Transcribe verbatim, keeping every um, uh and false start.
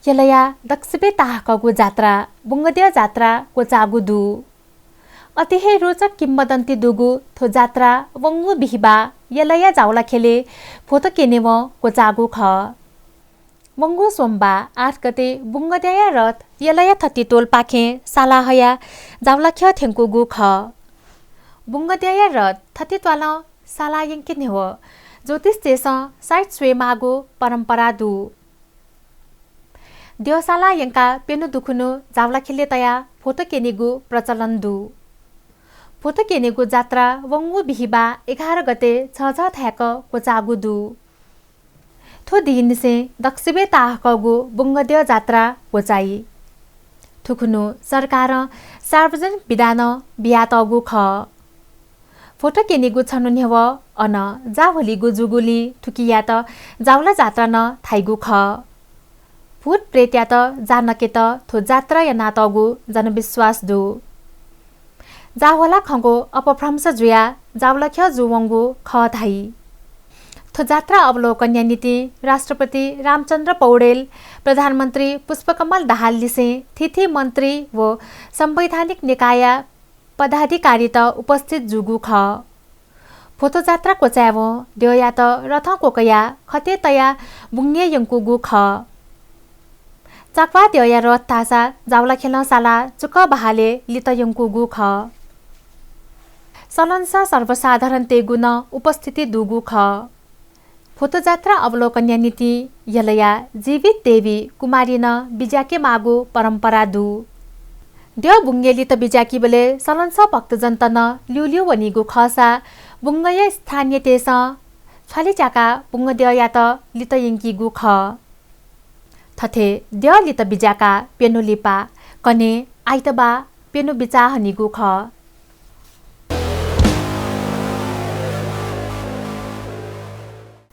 यलया दक्वसिबय् ताहाकःगु जात्रा बुंगद्यः जात्रा क्वचाःगु दु। अति हे रोचक किंवदन्ती दुगु थ्व जात्रा वंगु बिहिबाः यलया जावलाख्यलय् भ्वत क्यनेवं क्वचाःगु खः। वंगु सोमबाः आठ गते बुंगद्यःया रथ यलया थतितोलपाखें साला हयाः जावलाख्यः थ्यंकूगु खः। बुंगद्यःया रथ थतित्वालं साला यंके न्ह्यः ज्योतिषतय्सं साइत स्वयेमाःगु परम्परा दु। द्यः साला यंकाः प्यन्हु दुखुन्हु जावलाख्यलय् तयाः भ्वत क्यनेगु प्रचलन दु। भ्वत क्यनेगु जात्रा वंगु बिहिबाः एघार गते झःझः थाय्क क्वचाःगु दु। थ्व दिंनिसें दक्वसिबय् ताहाकःगु बुंगद्यः जात्रा क्वचाइ। थुखुन्हु सरकारं सार्वजनिक बिदा नं बियातःगु खः। भ्वत क्यनेगु छन्हु न्ह्यः अन जाह्वलिगु जूगुलिं थुकियात जावला जात्रा नं धाइगु खः। भूत प्रेतयात जा नकेत थ्व जात्रा यानातःगु जनविश्वास दु। जाह्वला खंगु अपभ्रंश जुयाः जावलाख्यः जूवंगु खः धाइ। थ्व जात्रा अवलोकनया निंतिं राष्ट्रपति रामचन्द्र पौडेल, प्रधानमन्त्री पुष्पकमल दाहाल लिसें थीथी मन्त्री व संवैधानिक निकायया पदाधिकारीत उपस्थित जूगु खः। भ्वत जात्रा क्वचायेवं द्यःयात रथं क्वकयाः खतय् तयाः बुंगय् यंकूगु खः। चाकवा द्यःया रथ धाःसा जावलाख्यलं सालाः चुकः बहालय् लित यंकूगु खः। सलंसः सर्वसाधारणतय्गु नं उपस्थिति दुगु खः। भ्वत जात्रा अवलोकनया निंतिं यलया जीवित देवी कुमारी नं बिज्याकेमाःगु परम्परा दु। द्यः बुंगय् लित बिज्याकीबलय् सलंसः भक्तजनत नं ल्यूल्यू वनीगु खःसा बुंगया स्थानीयतय्सं छ्वालि च्याकाः बुंगद्यःयात लित यंकीगु खः। थथे द्यः लित बिज्याकाः प्यन्हु लिपा कन्हय् आइतबाः प्यन्हु बिचाः हनीगु खः।